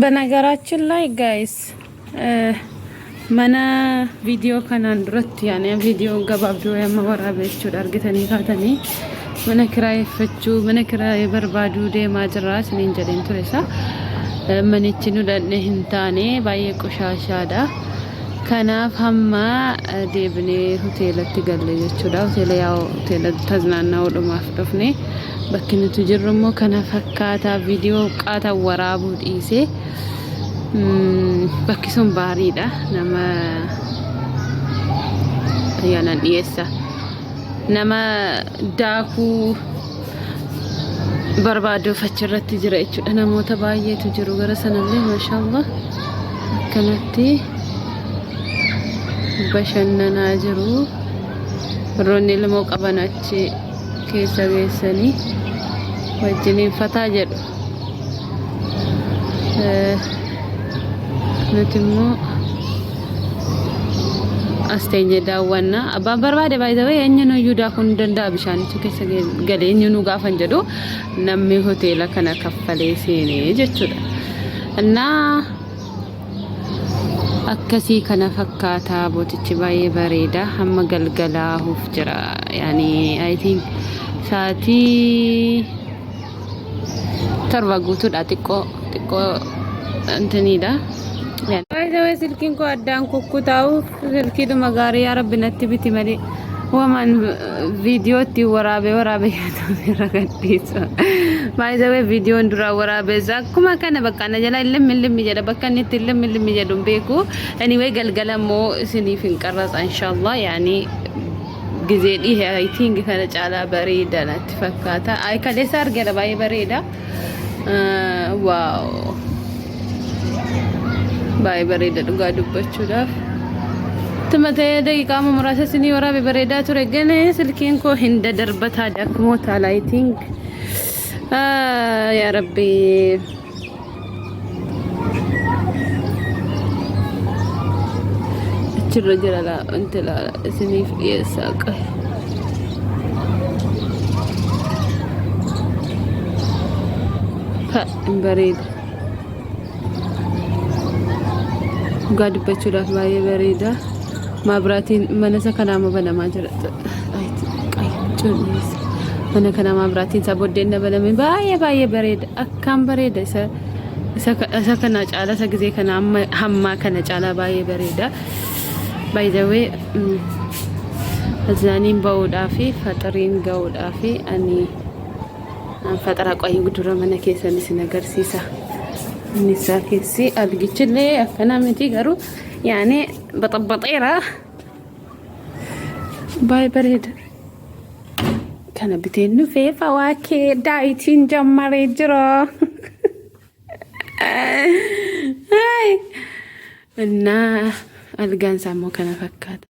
በነገራችን ላይ guys, mana viidiyoo kanaan duratti, yaani viidiyoo gabaabduu amma waraabee jechuudha, argitanii kaatanii mana kiraayeffachuu, mana kiraayee barbaaduu deemaa jirra isiniin jedheen ture. Isa manichi nu dhaqne hin taane, baay'ee qoshaashaadha. Kanaaf hamma deebinee hoteelatti galle jechuudha. Hoteela, yaa, hoteela taznaannaa'uudhumaaf dhufne. Bakki nuti jirru immoo kana fakkaataa. Viidiyoo qaata waraabuu dhiisee. Bakki sun baariidha. Nama ayyaanan dhiyeessa. Nama daakuu barbaaduuf achirratti jira jechuudha. Namoota baay'eetu jiru gara sanallee, maashaallah, akkanatti bashannanaa jiru. Warroonni ilmoo qaban achi keessa geessanii wajjiniin fataa jedhu. Nuti immoo as teenyee daawwanna. Abbaan barbaade baay'ee eenyuun iyyuu daakuu ni danda'a, bishaanicha keessa galee. Eenyuun gaafan jedhu, namni hoteela kana kaffalee seenee jechuudha. Innaa akkasii kana fakkaata. Bootichi baay'ee bareeda. Hamma galgalaahuuf jira. Yaani, I think sa'aatii 7 guutuudha, xiqqoo xiqqoo intiniidha. Baay'ee silkiin koo addaan kukkutaa'uuf, silkiidhuma gaarii yaa Rabbi natti biti malee, waman viidiyoo ittiin waraabee waraabee irra gadhiisa. Baay'ee viidiyoon duraa waraabeessa akkuma kana bakka na jala ilmi ilmi jedha, bakka inni itti ilmi ilmi jedhu hin beeku. Anyway, galgala immoo isiniif hin qarratsa, inshallah. Yaani gizee dhihe, I think, kana caalaa bareeda natti fakkaata. Ay, kaleessa argeera, baay'ee bareeda. Wow. Baay'ee bareeda dhugaa dubbachuudhaaf. Tuma ta'ee daqiiqaa muraasa isinii waraabe, bareedaa ture. Gane silkiin koo hin dadarbataa, dakmoota, I think. Yaa Rabbi. Achirra jira laa, wanti laala isiniif dhiyeessaa qabe. Ha, hin bareeda. Dhugaa dubbachuudhaaf baay'ee bareeda. Maabiraatiin mana isa kanaa amma banamaa jira. Mana kana maabiraatiin isaa booddeen dabalame, baay'ee baay'ee bareeda. Akkaan bareeda, isa kana caala, isa gizee kana amma hammaa kana caalaa baay'ee bareeda. By the way, azaaniin ba'uudhaa fi faxariin ga'uudhaa fi ani faxara qoyii dura mana keessan isin agarsiisa. Inni isaa keessi algichillee akkana miti, garuu yaani baxaxaxeera. Baay'ee bareeda. Kana biteen dhufee fawaakee dietiin jammaree jira. Innaa algaan isaa immoo kana fakkaata.